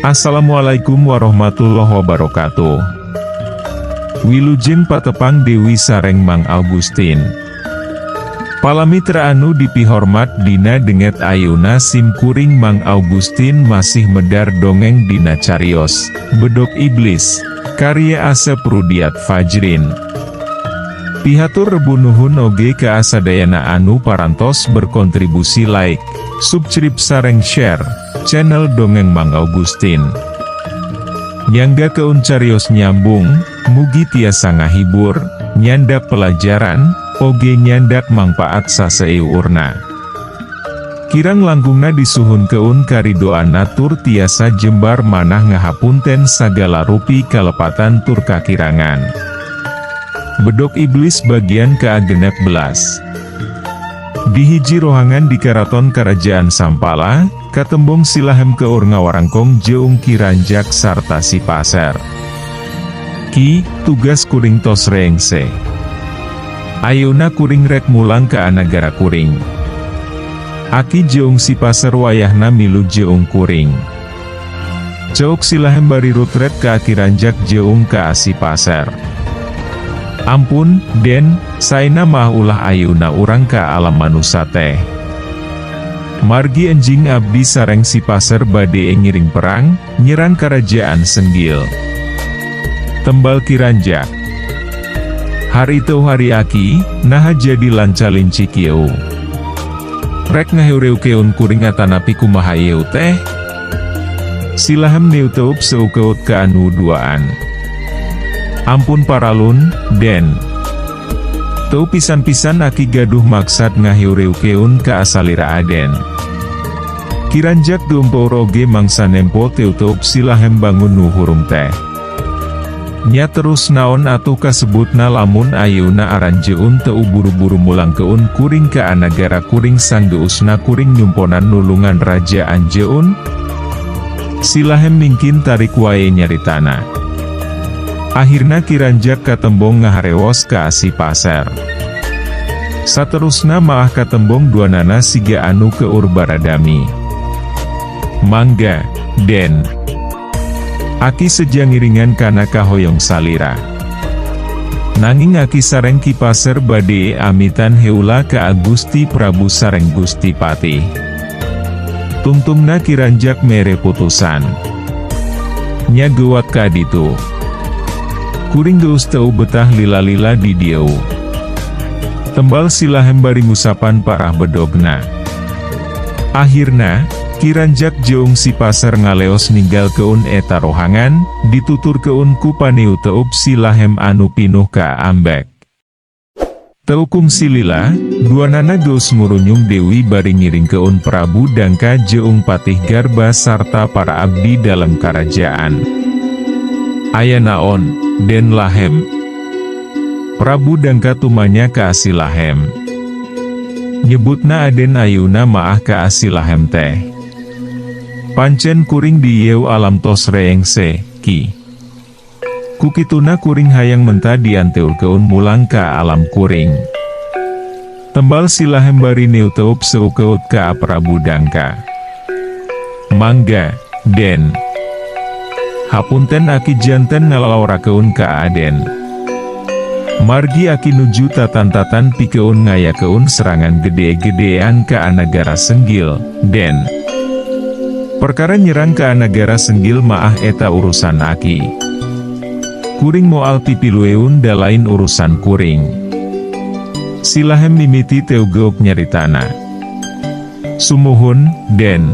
Assalamualaikum warahmatullahi wabarakatuh. Wilujeng patepang Dewi sareng Mang Augustin. Palamitra anu dipihormat, dina dinten ayeuna sim kuring Mang Augustin masih medar dongeng dina carios Bedog Iblis karya Asep Rudiat Fajrin. Pihatur rebu nuhun oge ka sadayana anu parantos berkontribusi like, subscribe sareng share channel Dongeng Mang Augustin. Nyanggakeun carios nyambung, mugi tiasa ngahibur, nyandak pelajaran, oge nyandak mangpaat saseueurna. Kirang langkungna disuhunkeun karidoanna tur tiasa jembar manah ngahapunten sagala rupi kalepatan tur kakirangan. Bedog Iblis bagian ke-16. Di hiji rohangan di Karaton Kerajaan Sampala, katembong Si Lahem keur ngawarangkong jeung Ki Ranjak sarta Si Paser. "Ki, tugas kuring tos rengse. Ayeuna kuring rek mulang ka nagara kuring. Aki jeung Si Paser wayahna milu jeung kuring," ceuk Si Lahem bari rutret ka Ki Ranjak jeung ka Si Paser. "Ampun, Den, saena mah ulah ayeuna urang ka alam manusa teh. Margi enjing abdi sareng Si Paser bade ngiring perang, nyerang Kerajaan Senggil," tembal Ki Ranjak. "Hari itu hari aki, naha jadi lanca-linci kieu? Rek ngaheureukeun kuring atanapi kumaha ieu teh?" Si Lahem neuteup seukeut ka anu duaan. "Ampun paralun, Den. Teu pisan-pisan aki gaduh maksad ngaheureukeun ka asalira Aden." Ki Ranjak geumpeur oge mangsa nempo teutup Si Lahem bangun nu hurung teh. "Nya terus naon atuh kasebutna lamun ayeuna aranjeun teu buru-buru mulangkeun kuring ka nagara kuring, sanggeusna kuring nyumponan nulungan raja anjeun?" Si Lahem mingkin tarik wae nyaritana. Akhirna Ki Ranjak katembong ngaharewos ka Si Paser. Saterusna maah katembong duanana siga anu keur baradami. "Mangga, Den. Aki seja ngiringan kana kahoyong salira. Nanging aki sareng Ki Paser bade amitan heula ka Gusti Prabu sareng Gusti Patih." Tungtungna Ki Ranjak mere putusan. "Nya geuwat ka ditu. Kuring geus teu betah lila-lila di dieu," tembal Si Lahem bari ngusapan parah bedogna. Akhirna, Ki Ranjak jeung Si Paser ngaleos ninggalkeun eta rohangan, dituturkeun ku paniuteup Si Lahem anu pinuh ka ambek. Teu kungsi lila, duanana geus ngurunyung deui bari ngiringkeun Prabu Dangka jeung Patih Garba sarta para abdi dalem karajaan. "Aya naon, Den Lahem?" Prabu Dangka tumanya ka Si Lahem. "Nyebutna Aden ayeuna maah ka Si Lahem teh. Pancen kuring di ieu alam tos reengse, Ki. Kukituna kuring hayang menta dianteurkeun mulang ka alam kuring," tembal Si Lahem bari neuteup seukeut ka Prabu Dangka. "Mangga, Den. Hapunten aki janten ngalalaorakeun ka Aden. Margi aki nuju tatan-tatan pikeun ngayakeun serangan gede-gedean ka nagara Senggil, Den. Perkara nyerang ka nagara Senggil maah eta urusan aki. Kuring moal pipilueun da lain urusan kuring." Si Lahem mimiti teu geuk nyaritana. "Sumuhun, Den.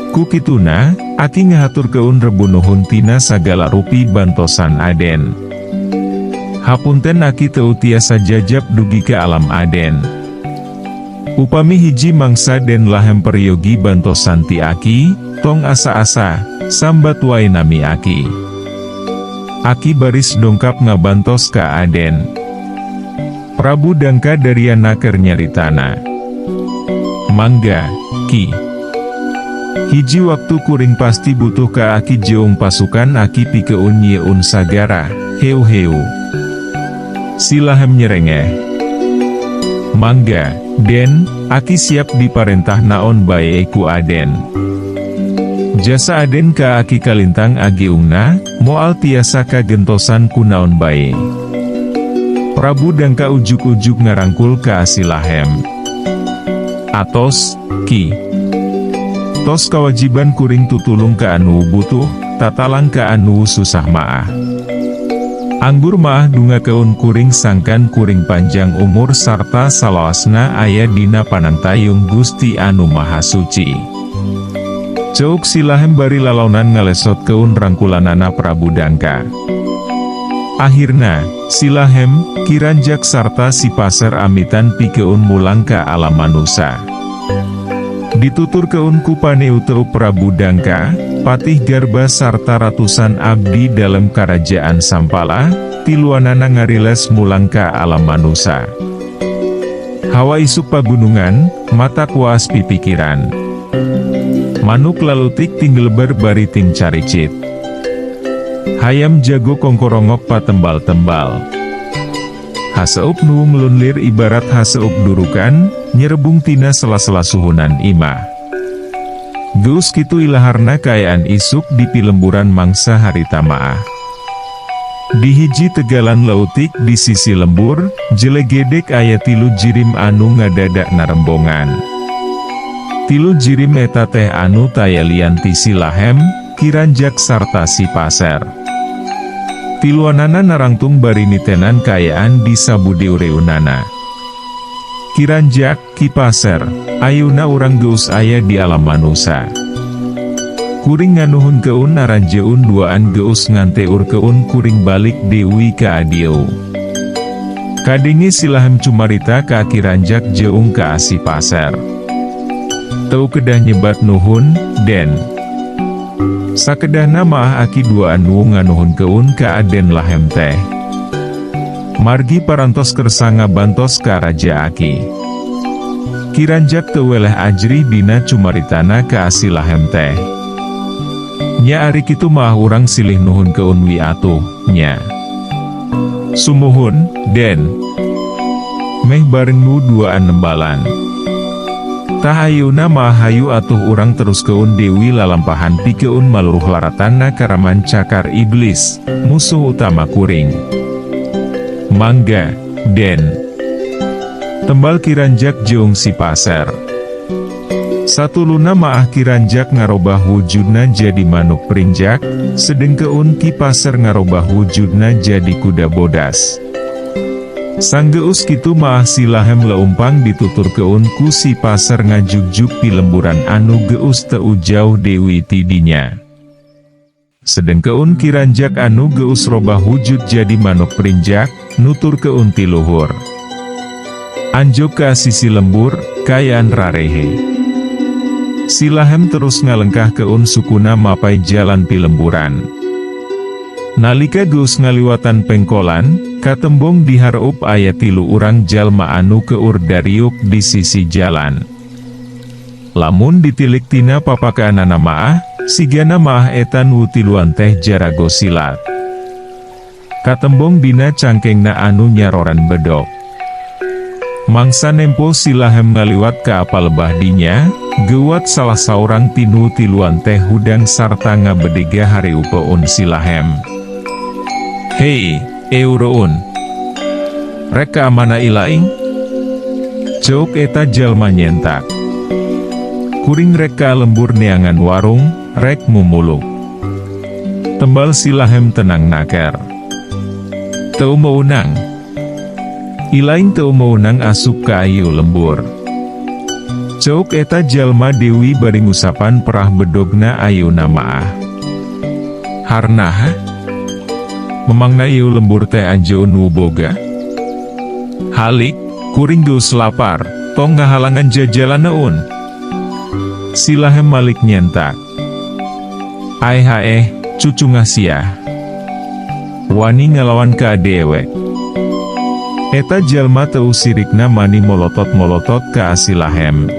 Kukituna, aki ngahaturkeun rebu nuhun tina sagala rupi bantosan Aden. Hapunten aki teu tiasa jajab dugi ka alam Aden. Upami hiji mangsa Den Lahem peryogi bantosan ti aki, tong asa-asa, sambat wae nami aki. Aki baris dongkap ngabantos ka Aden." Prabu Dangka daria naker nyaritana. "Mangga, Ki. Hiji waktu kuring pasti butuh ka aki jeung pasukan aki pikeun nyieun sagara, heu-heu." Si Lahem nyerengeh. "Mangga, Den, aki siap diparentah naon bae ku Aden." Jasa Aden ka Aki Kalintang ageungna, moal tiasa kagentosan ku naon bae. Prabu Dangka ujug-ujug ngarangkul ka si Lahem. Atos, Ki. Tos kawajiban kuring tutulung ka anu butuh, tatalang ka anu susah maah. Anggur maah dungakeun kuring sangkan kuring panjang umur sarta salawasna aya dina panangtayung Gusti Anu Maha Suci. Ceuk si Lahem bari lalaunan ngalesotkeun rangkulanana Prabu Dangka. Akhirna, si Lahem, Ki Ranjak sarta si Paser amitan pikeun mulang ka alam manusa. Dituturkeun ku paneuteup Prabu Dangka, Patih Garba sarta ratusan abdi dalem Karajaan Sampala, tiluanana ngariles mulang ka alam manusa. Hawa isuk pagunungan, matak waas pipikiran. Manuk lalutik tinggeleber bari tingcaricit. Hayam jago kongkorongok patembal-tembal. Haseup nu ngelunlir ibarat haseup durukan, nyerebung tina sela-sela suhunan imah. Geus kitu ilaharna kaayaan isuk di pilemburan mangsa harita maah. Di hiji tegalan leutik di sisi lembur, jelegedek aya tilu jirim anu ngadadak narembongan. Tilu jirim eta teh anu taya lian ti si Lahem, Ki Ranjak sarta si Paser. Tiluanana narangtung bari nitenan kaayaan di sabudiureunana. Ki Ranjak, Ki Paser, ayeuna urang geus aya di alam manusa. Kuring nganuhunkeun aranjeun duaan geus nganteurkeun kuring balik deui ka adieu. Kadenge si Lahem cumarita ka Ki Ranjak jeung ka si Paser. Teu kedah nyebat nuhun, Den. Sakedahna maah aki duaan nu nganuhunkeun ka Aden Lahem teh. Margi parantos kersa ngabantos ka Raja Aki. Ki Ranjak teu weleh ajrih dina cumaritana ka si Lahem teh. Nya ari kitu maah urang silih nuhunkeun wi atuh, nya. Sumuhun, Den. Meh bareng nu duaan nembalan. Tah ayeuna maah hayu atuh urang teruskeun deui lalampahan pikeun maluruh laratanna karaman cakar iblis, musuh utama kuring. Mangga, Den. Tembal Ki Ranjak jeung si Paser. Satuluna maah Ki Ranjak ngarobah wujudna jadi manuk prinjak, sedengkeun Ki Paser ngarobah wujudna jadi kuda bodas. Sanggeus kitu maah si Lahem leumpang dituturkeun ku si Paser ngajugjug pilemburan anu geus teu jauh deui ti dinya. Sedengkeun Ki Ranjak anu geus robah wujud jadi manuk prinjak, nuturkeun ti luhur. Anjog ka sisi lembur, kaayaan rarehe. Si Lahem terus ngalengkahkeun sukuna mapay jalan pilemburan. Nalika geus ngaliwatan pengkolan, katembong di hareup aya tilu urang jalma anu keur dariuk di sisi jalan. Lamun ditilik tina papakaanana maah, sigana maah eta nu tiluan teh jarago silat. Katembong dina cangkengna anu nyaroran bedog. Mangsa nempo si Lahem ngaliwat ka palebah dinya, geuwat salah saurang tinu tiluan teh hudang sarta ngabedega hareupeun si Lahem. "Hei, eureun. Rek ka mana ilaing?" ceuk eta jalma nyentak. "Kuring rek ka lembur neangan warung, rek mumuluk," tembal si Lahem tenang naker. "Teu meunang. Ilaing teu meunang asup ka ieu lembur," ceuk eta jalma deui bari ngusapan perah bedogna ayeuna maah. "Harnaha? Memangna ieu lembur teh anjeun nu boga? Halik, kuring geus lapar, tong ngahalangan jajalaneun," si Lahem malik nyentak. "Aeh haeh, cucungah sia. Wani ngalawan ka dewek." Eta jalma teu sirikna mani molotot-molotot ka si Lahem.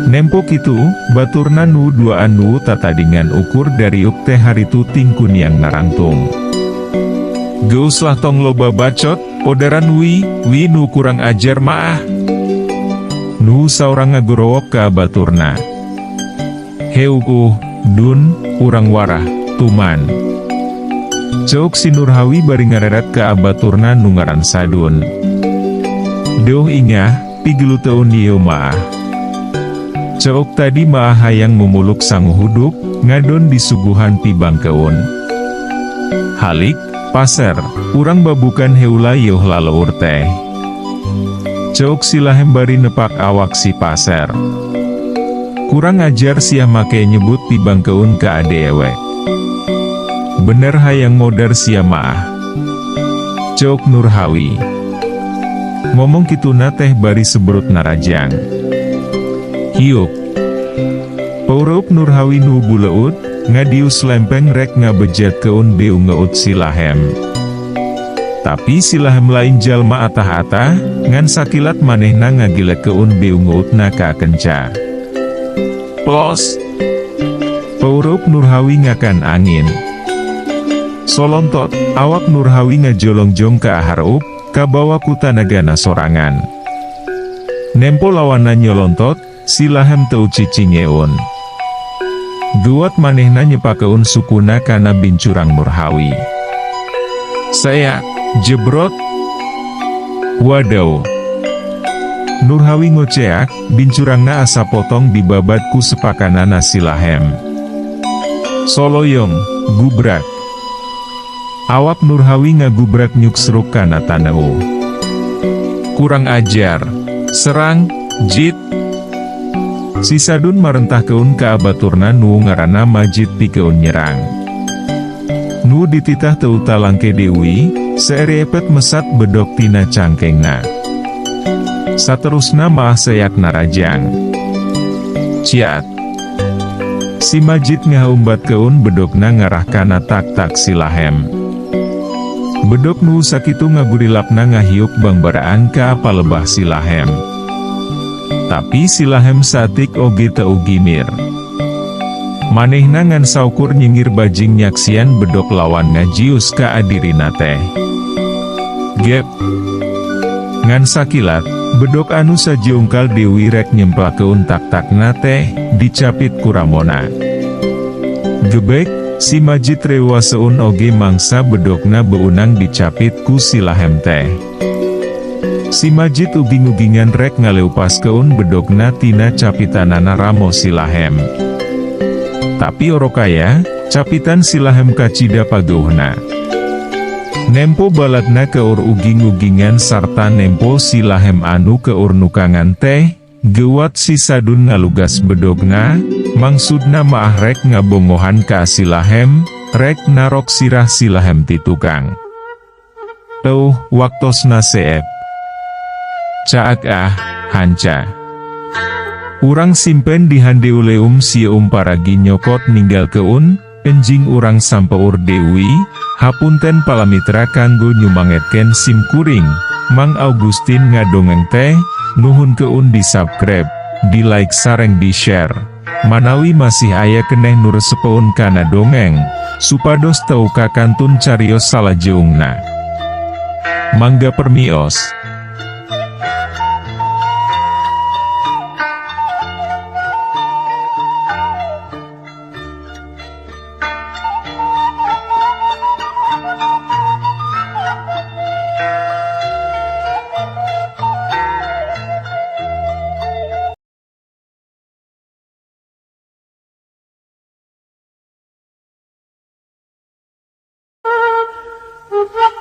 Nempo kitu, baturna nu duaan nu tatadingan ukur dariuk teh haritu tingkuniang narangtung. "Geus lah tong loba bacot, podaran wi, wi nu kurang ajar maah," nu saurang ngagorowok ka baturna. "Heuuh, Dun, urang warah, tuman. Ceuk si Nurhawi bari ngareret ka abaturna nu ngaran Sadun. Deuh ingah, pigeluteun ieu maah. Ceuk tadi maah hayang mumuluk sangu huduk, ngadon disuguhan pibangkeun. Halik, Paser, urang babukan heula yeuh laleur teh. Ceuk si Lahem bari nepak awak si Paser. Kurang ajar sia make nyebut pibangkeun ka adewe. Bener hayang modar sia maah. Ceuk Nurhawi. Ngomong kituna teh bari seberut narajang. Hiuk. Paureup Nurhawi nu buleut, ngadius lempeng rek ngabejatkeun beungeut si Lahem. Tapi si Lahem lain jalma atah-atah, ngan sakilat manehna ngagilekeun beungeutna ka kenca. Plos! Paureup Nurhawi ngakan angin. Solontot, awak Nurhawi ngajolongjong ka hareup, kabawa ku tanagana sorangan. Nempo lawanna nyolontot, si Lahem teu cicingeun. Duat manehna nyepakeun sukuna kana bincurang Nurhawi. Saya, jebrot. Wadaw. Nurhawi ngoceak, bincurangna asa potong dibabat ku sepakanana si Lahem. Soloyong, gubrak. Awak Nurhawi ngagubrak nyuksruk kana taneuh. Kurang ajar. Serang, jit. Si Sadun marentahkeun ka abaturna nu ngaranna Majid pikeun nyerang. Nu dititah teu talangke deui, seerepet mesat bedog tina cangkengna. Saterusna maah seak narajang. Ciat. Si Majid ngaumbatkeun bedogna ngarah kana tak-tak si Lahem. Bedog nu sakitu ngagurilapna ngahiuk bangbaraan ka palebah si Lahem. Tapi si Lahem satik oge teu gimir. Manehna ngan saukur nyingir bajing nyaksian bedog lawan ngajius ka adirina teh. Gep. Ngan sakilat, bedog anu sajiungkal deui rek nyemplakeun tak-takna teh, dicapit ku ramona. Gebek, si Majid rewaseun oge mangsa bedogna beunang dicapit ku si Lahem teh. Si Majid uging-ugingan rek ngaleupaskeun bedogna tina capitanana ramo si Lahem. Tapi orokaya, capitan si Lahem kacida pageuhna. Nempo baladna keur uging-ugingan sarta nempo si Lahem anu keur nukangan teh, gewat si Sadun ngalugas bedogna, mangsudna maah rek ngabongohan ka si Lahem, rek narok sirah si Lahem ti tukang. Euh, waktosna seep. Caak ah, hanca. Urang simpen di handeuleum sieum paragi nyokot ninggalkeun, enjing urang sampeur deui, hapunten palamitra kanggo nyumangetkeun sim kuring, Mang Augustin ngadongeng teh, nuhunkeun di subscribe, di like sareng di share. Manawi masih aya keneh nu resepeun kana dongeng, supados teu kakantun carios salajeungna. Mangga permios. Ha.